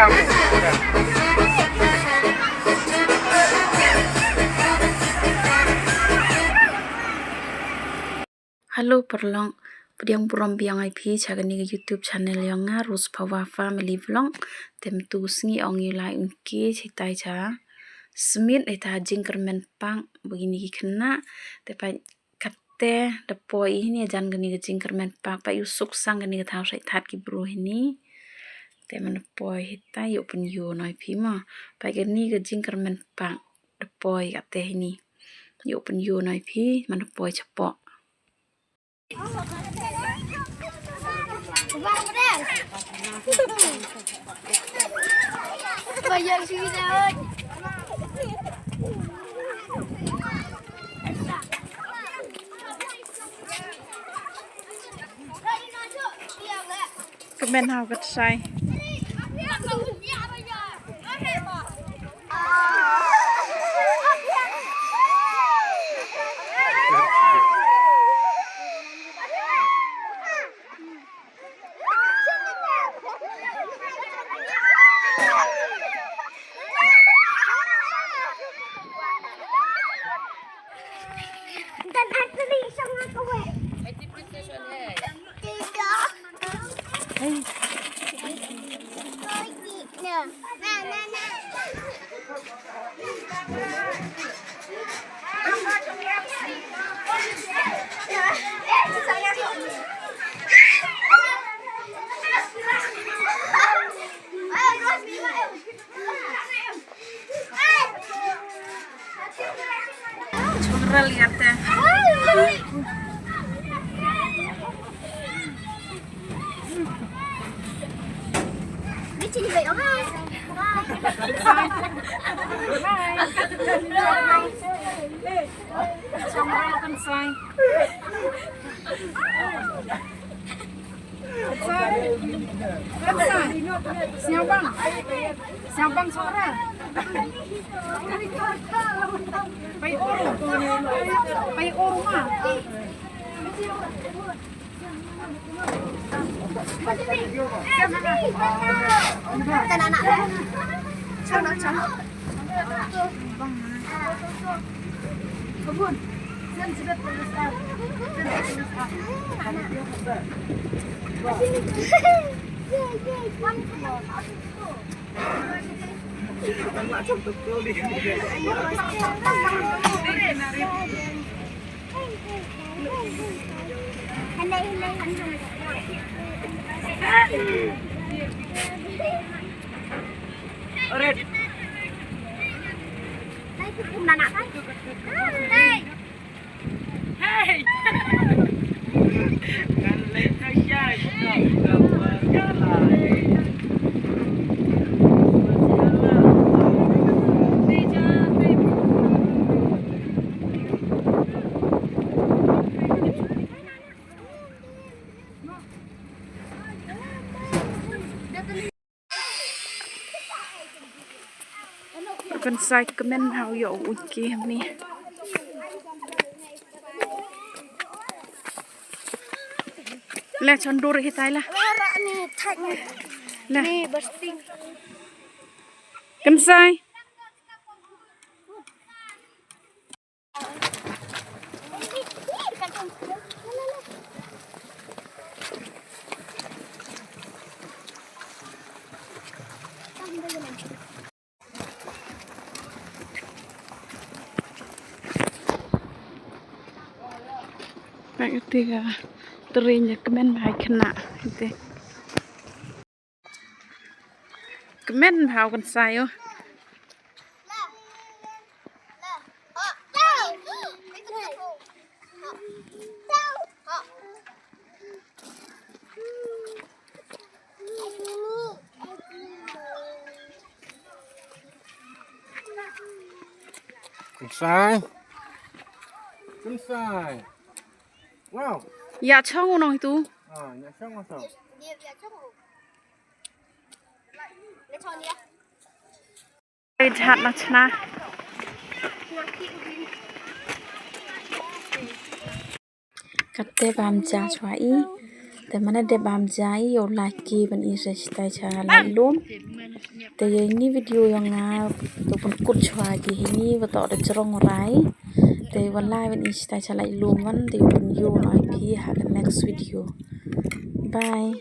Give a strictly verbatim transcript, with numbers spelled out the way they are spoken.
Hello paralok, pdiang burom biang ïa phi sha kane ka YouTube channel jong nga, Rose Phawa Family Vlog. Te mynta ka sngi ong ïa u lai un ki chitai cha Smit ïa ta jingkyrmen pak ba kine ki khynnah. Te pat kate da poi ïa hini jan kane ka jingkyrmen pak, pat ïa u suk sang kane ka thaw shait that ki bru hini. Te man da poi hitai ïa u pynïoh noh ïa phi mo. Pat kane ka jingkyrmen pak da poi kate hini. Ïa u pynïoh noh ïa phi man da poi chapoh. Kmen hau ka tsai. Sñiawbang. Sñiawbang Sohra. Pei ur. Pei ur ma. Kan sai kmen hau ïa u ki ni. Le chon dur hi tai la. Le. Kan sai. Pek ïa te ka tren ïa kmen bha khynnah ïa te. Kmen bha u Kynsai o. Kynsai. Kynsai. Wow. Ïa chong u nong itu. Ah, ïa chong u nong. Jhat na chna. Kate bam ja chwa i. Te mane de bam jai yow like ki ban i sa stai cha lai lum. Te ye ni video yong nga to pun kut chwa ki hi ni wa to da jrong rai. Te wa lai ban i stai cha lai lum wan te yow pun yo noi phi ha the next video. Bye.